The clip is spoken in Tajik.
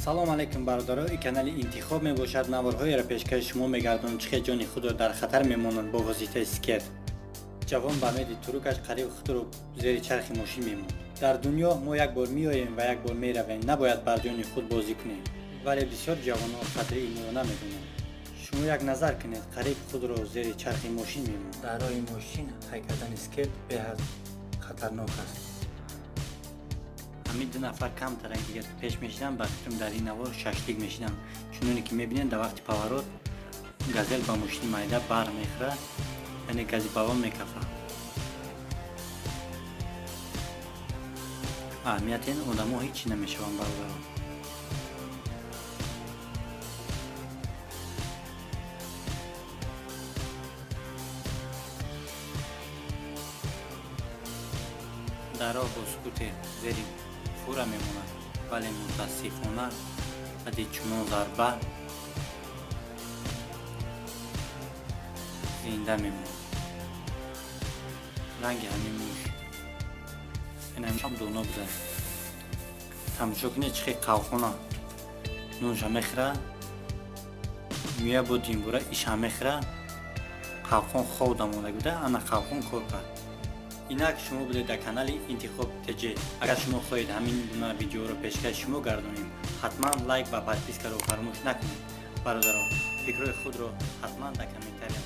Салом алейкум, бародаро. И канали Интихоб мебошад. Наворҳоеро пешкаши шумо мегардонам, чӣ хел ҷони худро дар хатар мемонанд бо воситаи скейт. Ҷавон ба меди турукаш қариб худро зери чархи мошин мемонд. Дар дунё мо як бор меоем ва як бор меравем, набояд бар ҷони худ бозӣ кунем. Вале бисёр ҷавонон қадри инро намедонанд. Шумо як назар кунед, қариб худро зери чархи мошин мемонд. Дар роҳи мошин ҳай кардани скейт беҳад хатарнок аст. Ҳамин ду нафар камтарак дигар пеш мешиданд, ба фикрам, дар ин навор шашлик мешиданд. Чуноне ки мебинед, дар вақти поворот газел ба мошини майда бар мехӯрад, яъне гази баллон мекафад. Аҳамияти ин одамо ҳеҷ чӣ намешаванд, бародарон. Дар роҳ бо скутер зери фура мемонад, вале мутаассифона баъди чунон зарба зинда мемонад. Ранги ҳамин муш доно буда. Тамошо кунед, чӣ хел қавхона нонша мехӯрад, меояд, бо димбура иша мехӯрад. Қавхон хов дамонда буда, ана қавхон кор кард. Инак шумо будед дар канали Интихоб Тҷ. Агар шумо хоҳед ҳамин гуна видеоро пешкаши шумо гардонем, ҳатман лайк ва подпискаро фаромӯш накунед. Бародарон, фикрҳои худро ҳатман дар комментария.